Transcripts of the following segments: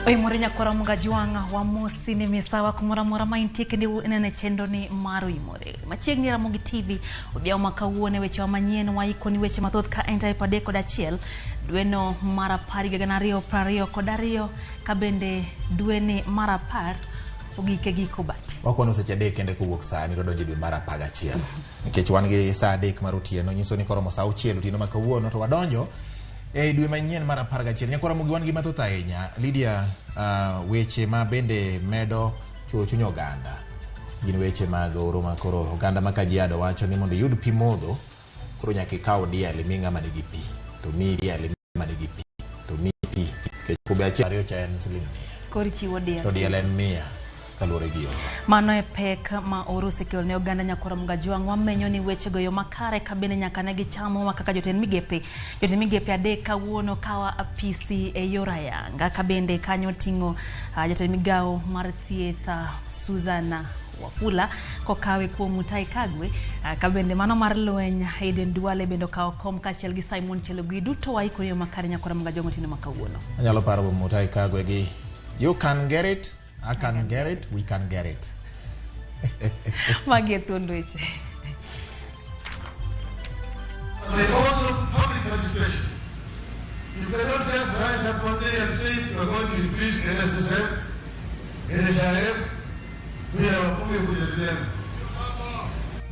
Oimore nyakwara Mugajwang' wamosi ni misawa kumoro amora ma intie kendo inene chenro ni mar Oimore. Machiegni Ramogi TV odhiambo ma kawuono e wechewa manyien waikoni weche mathoth ka en tarik 31 dweno mar 10 higa 2022 ka bende dweni mar 10 ogik e giko bati. Wakwano seche 3 kende kowuok sani to donjo dwe mar 11. Nikech wan gi saa 3 mar otieno nyiso ni koromo saa 6 otieno ma kawuono to wadonjo e dwe manyien mar 11. Nyakwara Ramogi wan gi mathoth ahinya. Lydia, weche ma bende medo chuo chuny oganda gin weche mag oro ma koro oganda ma Kajiado wacho ni mondo iyud pi modho koro nyaka ikaw diel imi ng'ama nigi pi to mi diel imi ng'ama nigi pi to mi pi nikech kube achiel ariyo cha en siling 100. Koro ichiwo diel. To diel en 100 kaluwore gi oro. Mano e pek ma oro osekelo ne oganda nyakwara Mugajwang'. Wamenyo ni wechego yo makare ka bende nyaka ne gichamo kaka jotend migepe. Jotend migepe 3 kawuono kawa apisi e yor ayanga ka bende kanyo ting'o jatend migawo mar thieth Susan Wafula kokawe kuom Mutahi Kagwe, ka bende mano mar lweny Aden Duale bende okawo kom kaachiel gi Simon Chelugui. Duto waikore yo makare nyakwara Mugajwang' otieno ma kawuono. Anyalo paro Mutahi Kagwe gi you can get it, I can get it, we can get it. Magi e thuond weche. Also public participation. You cannot just rise up one day and say we are going to increase the NSSF, NHIF, bila wabunge kujadiliana.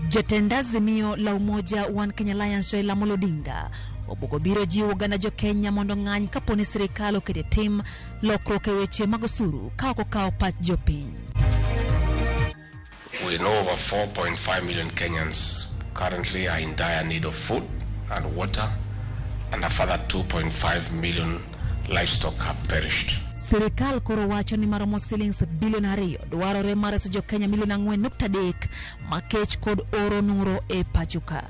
Jatend Azimio la Umoja One Kenya Alliance Raila Amolo Odinga obugo biro jiwo oganda jo Kenya mondo ng'any kapo ni sirikal oketo tim lokruok e weche mag osuru ka ok okawo pach jopiny. We know over 4.5 million Kenyans currently are in dire need of food and water, and a further 2.5 million livestock have perished. Sirikal koro wacho ni maromo silings bilion 2 dwarore mar reso jo Kenya milion 4.3 ma kech kod oro nuro e pacho ka.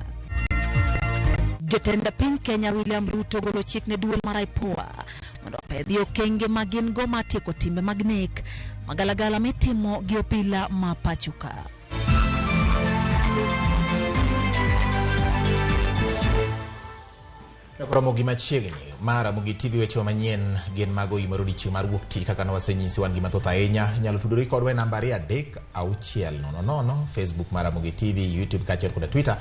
Jatend piny Kenya William Ruto golo chik ne duol mar IPOA mondo opedhi okenge ma gin go mar tieko timbe mag nek magalagala mitimo gi obila ma pacho ka. Ramogi machiegni mar Ramogi TV weche manyien gin mago imoro odiechieng' mar wuok tich kaka nwasenyisi wan gi mathoth ahinya. Inyalo tudori kodwa e namba 23600 Facebook mar Ramogi TV, YouTube kaachiel koda Twitter.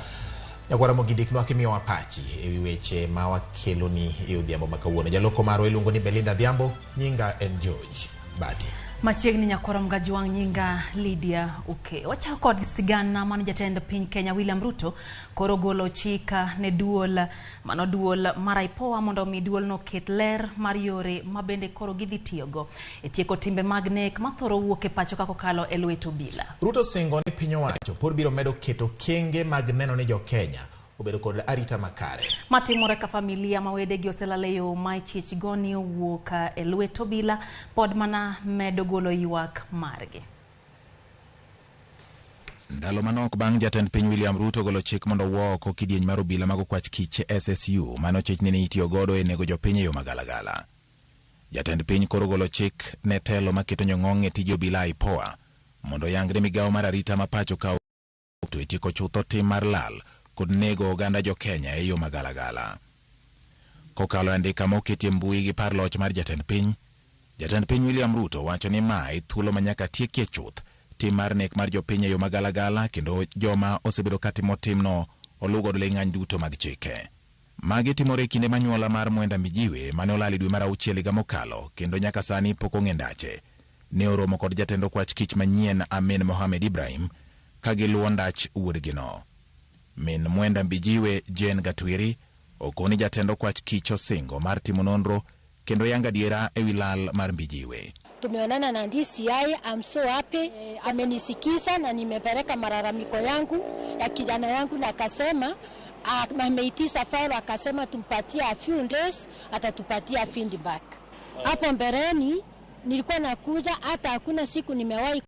Nyakwar Ramogi ndiknwa kimiyowa pachi ewi weche ma wakeloni e odhiambo ma kawuono. Jaloko marwa iluongo ni Belinda Adhiambo, nyinga en George Bati. Machiegni nyakwara Mugajwang' nyinga Lydia Oke. Wachako kod sigana mane jatend piny Kenya William Ruto koro golo chik ne duol mano duol mar IPOA mondo mi duolno ket ler mar yore ma bende koro gidhi tiyogo e tieko timbe mag nek mathoro wuok e pacho ka kokalo e lwet obila. Ruto singo ni piny owacho pod biro medo keto kenge mag neno ni jo Kenya obedo kod arita makare. Matimore ka familia ma wedegi oselal e yo ma ichich go ni owuok e lwet obila pod mana medo golo ywak margi. Ndalo manok bang' jatend piny William Ruto golo chik mondo owuo oko kidieny mar obila mag okwach kich SSU mane ochich ni itiyo godo e nego jopiny e yo magalagala. Jatend piny koro golo chik ne telo maketo nyong'ong' e tij obila IPOA mondo oyang ne migawo mar arita ma pacho ka to itieko chutho tim mar lal kod nego oganda jo Kenya e yo magalagala. Kokalo e andika moketi e mbui gi par loch mar jatend piny, jatend piny William Ruto wacho ni ma e thuolo ma nyaka tiekie chuth tim mar nek mar jopiny e yo magalagala kendo joma osebedo katimo timno oluw godo ling'any duto mag chike. Magi timore e kinde manyuola mar Mwenda Mijiwe mane olal e dwe mar 6 higa mokalo kendo nyaka sani pok ong'e ndache. Ne oromo kod jatend okwach kich manyien Amin Mohamed Ibrahim ka giluwo ndach wuodgino. Min Mwenda Mbijiwe Jane Gatwiri okoni jatend okwach kich osingo mar timo nonro kendo yanga adiera ewi lal mar Mbijiwe. Tumeonana na DCI, I'm so happy. Amenisikiza na nimepeleka malalamiko yangu ya kijana yangu na akasema ameitisha file, akasema tumpatie a few days atatupatia feedback. Hapo mbeleni nilikuwa nakuja hata hakuna siku nimewahi